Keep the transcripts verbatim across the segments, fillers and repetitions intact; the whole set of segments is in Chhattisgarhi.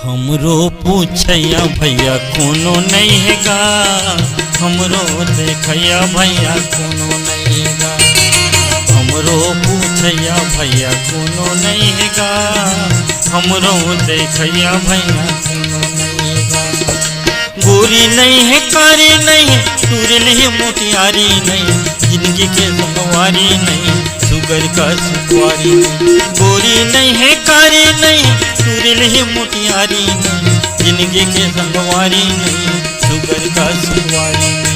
हमरो पूछैया भैया कोनो नइ हे गा, हमरो देखैया भैया कोनो नइ हे गा, हमरो पूछैया भैया कोनो नइ हे गा, हमरो देखैया भैया कोनो नइ हे गा। गोरी नइ हे, कारी नइ हे, टूरिल ही मोटियारी नइ हे, जिंदगी के संगवारी नइ हे, सुगर का सुखवारी नइ हे। गोरी नइ हे, कारी नइ हे, टूरिल ही मोटियारी नइ हे, जिंदगी के संगवारी नइ हे, सुगर का सुखवारी नइ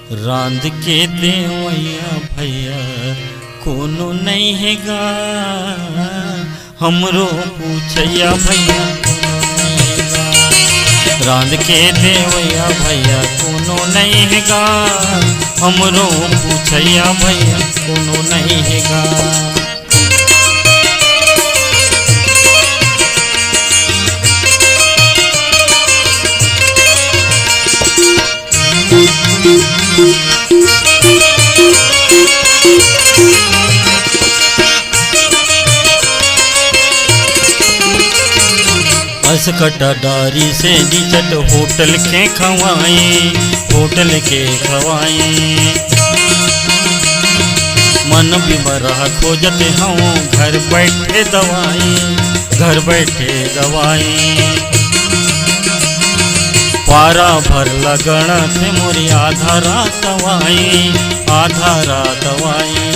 हे। रांध के देवैया भैया कोनो नइ हे गा, हमरो पूछैया भैया कोनो नइ हे गा। रांध के देवैया भैया कोनो नइ हे गा, हमरो पूछैया भैया कोनो नइ हे गा। असकटा डारी से निचट होटल के खवाई, होटल के खवाई। मन बिमरहा खोजत हूँ घर बैठे दवाई, घर बैठे दवाई। पारा भर लगन से मोरी आधा रात वाई, आधा रात वाई।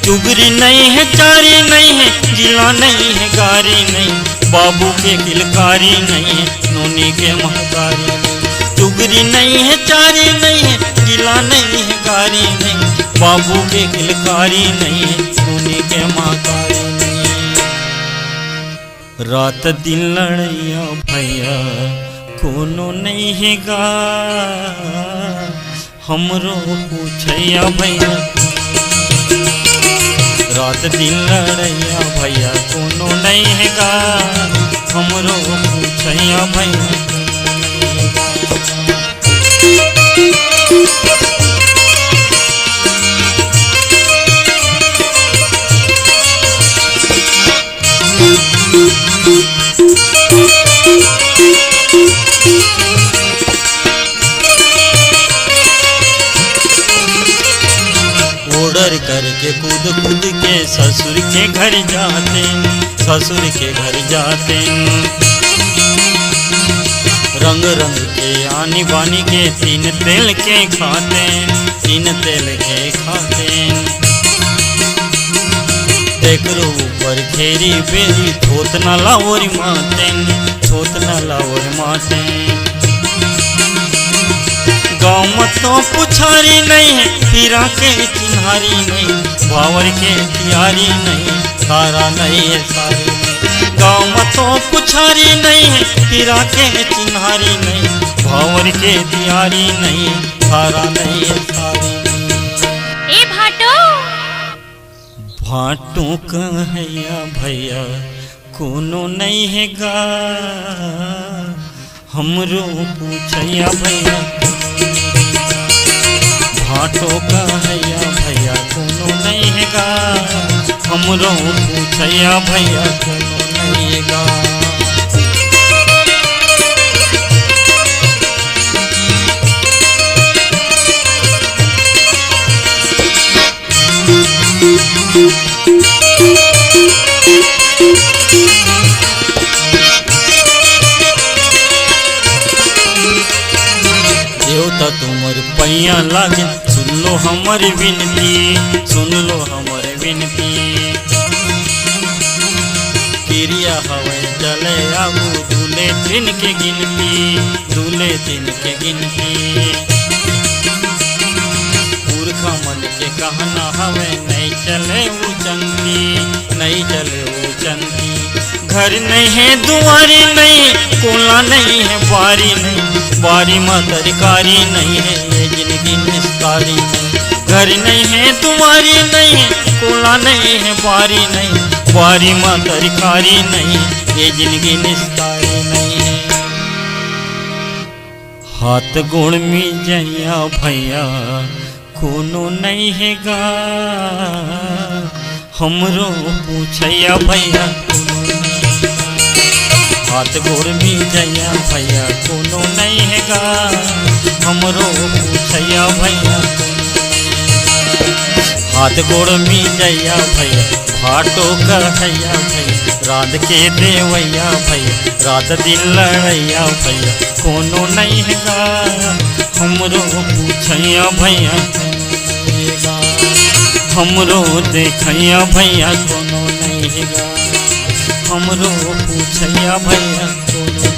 चुगरी नइ हे, चारी नइ हे, गिला नइ हे, गारी नइ हे, बाबू के किलकारी नइ हे, नोनी के महतारी नइ हे। चुगरी नइ हे, चारी नइ हे, गिला नइ हे, गारी नइ हे, बाबू के किलकारी नइ हे, नोनी के महतारी नइ हे। रात दिन लड़ैया भैया कोनो नइ हे गा, हमरो पूछैया भैया। रात दिन लड़ैया भैया कोनो नइ हे गा, हमरो पूछैया भैया। Order करके कूद कूद के ससुर के घर जाते, ससुर के घर जाते। रंग रंग के आनी बानी के तीन तेल के खाते, तीन तेल के खाते। तेकरो ऊपर घेरी बेरी थोतना लावरी मातेन, थोतना लावरी मातेन। गाँव म तो पुछारी नइ हे, पीरा के चिन्हारी नइ हे, भावर के तियारी नइ हे, सारा नइ हे सारी नइ हे। गाँव म तो पुछारी नइ हे, पीरा के चिन्हारी नइ हे, भावर के तियारी नइ हे, सारा नइ हे सारी नइ हे। ए भाटो, भाटो कहैया भैया कोनो नइ हे गा, हमरो पूछैया भैया। भाटो कहैया भैया कोनो नइ हे गा, हमरो पूछैया भैया कोनो नइ हे गा। देवता तुम्हर पैया लागे, सुन लो हमर विनती, सुन लो हमर विनती। किरिया हवय चले आगू, दूले दिन के गिनती, दूले दिन के गिनती। पुरखा मन के कहना हवय, नइ चले ऊ चंती, नइ चले ऊ चंती। घर नइ हे दुआरी नइ हे, कोला नइ हे बारी नइ हे, बारी म तरकारी नइ हे, ये जिनगी निस्तारी नइ हे। घर नइ हे दुआरी नइ हे, कोला नइ हे बारी नइ हे, बारी म तरकारी नइ हे, ये जिनगी निस्तारी नइ हे। हाथ गोड़ में जइया भैया कोनो नइ हे गा, हमरो पूछैया भैया कोनो नइ हे गा। हाथ गोड़ मिजइया भैया कोनो नइ हे गा, हमरो पूछइया भैया। हाथ गोड़ मिजइया भैया, भाटो कढ़इया भैया, रांध के देवइया भैया, रात दिन लड़इया भैया कोनो नइ हे गा, हमरो पूछइया भैया। हमरो देखइया भैया कोनो नइ हे गा, हमरो पूछइया भैया कोनो